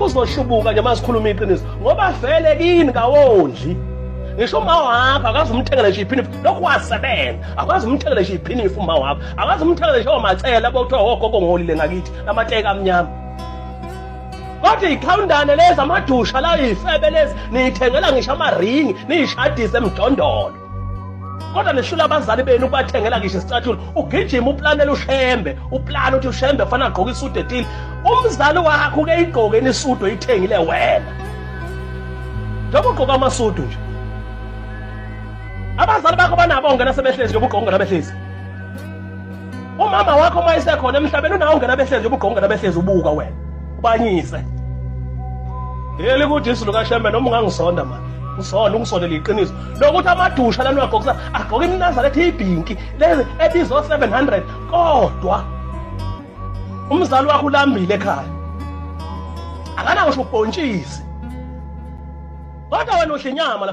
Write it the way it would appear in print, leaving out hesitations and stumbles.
Wakho uzohlubuka nje masikhuluma iqiniso, ngoba vele kini kawondli. Ngisho uma wakho akaze umthengele nje iphinifu, lokhu wasebenza, akaze umthengele nje iphinifu uma wakho, akaze umthengele nje omacela bokuthiwa ogogo ngolile ngakithi amateka amnyama. Kodwa ikhawundane lezi amadusha la ifebe lezi niyithengela ngisho amaringi niyishadise emjondolo. Kodwa nihlula abazali benu ukubathengela ngisho isicathulo, ugijima uplanela ushembe, uplana ukuthi ushembe fanele agqoke isudu etile. Umzali wakho ke igqoke isudu oyithengile wena. Njengoba ugqoka amasudu nje. Abazali bakho banabo ongena sebehlezi njengoba ugqoka ungena behlezi. Umama wakho uma esekhona emhlabeni unawo ungena behlezi njengoba ugqoka ungena behlezi ubuka wena. Ubanyise. Yeli kuthi isu lukaShembe noma ungangisonda manje. Usona ungisondele iqiniso. Lokuthi amadusha lana wagqokisa agqoka iMnazaretha ibhinki lezi ebizwa 700 kodwa umzali wakho ulambile ekhaya. Akana ngisho ubhontshisi. Kodwa wena udla inyama.